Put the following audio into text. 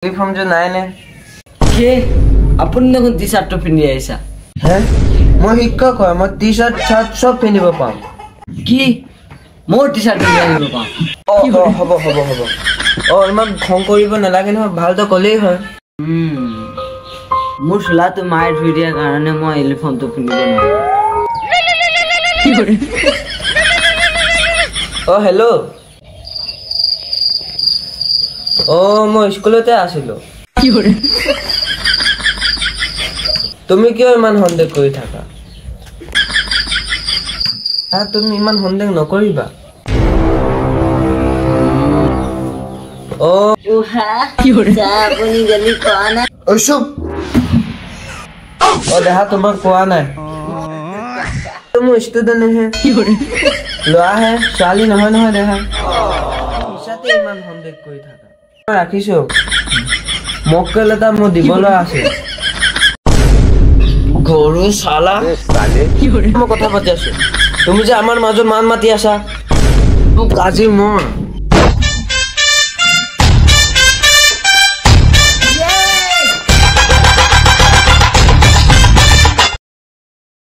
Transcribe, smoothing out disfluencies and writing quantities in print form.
ইউনিফৰ্মযোৰ নাই নে? কি, আপুনি দেখোন টি চাৰ্টটো পিন্ধি আহিছা। হে, মই শিক্ষক হয়, মই টি চাৰ্ট চাৰ্ট চব পিন্ধিব পাম। কি, মোৰ টি চাৰ্ট পিন্ধি আহিব পাম? অঁ অঁ, হ'ব হ'ব হ'ব। অঁ, ইমান খং কৰিব নালাগে নহয়, ভালটো ক'লেই হয়। মোৰ চোলাটো মায়ে ধুই দিয়াৰ কাৰণে মই ইউনিফৰ্মটো পিন্ধিব নোৱাৰো। অঁ হেল্ল', অঁ মই স্কুলতে আছিলোঁ। তুমি কিয় ইমান সন্দেহ কৰি থাকা? হা, তুমি ইমান সন্দেহ নকৰিবা। অঁ চুপ। অ দেহা, তোমাক কোৱা নাই, মোৰ ষ্টুডেণ্টহে, ল'ৰাহে, ছোৱালী নহয় নহয়। দেহা, মিছাতে ইমান সন্দেহ কৰি থাকা। ৰাখিছো, মক্কেল এটা মোৰ দিবলৈ আছে। গৰু চালা, মই কথা পাতি আছো, তুমি যে আমাৰ মাজত মান মাতি আছা। মোক আজি মই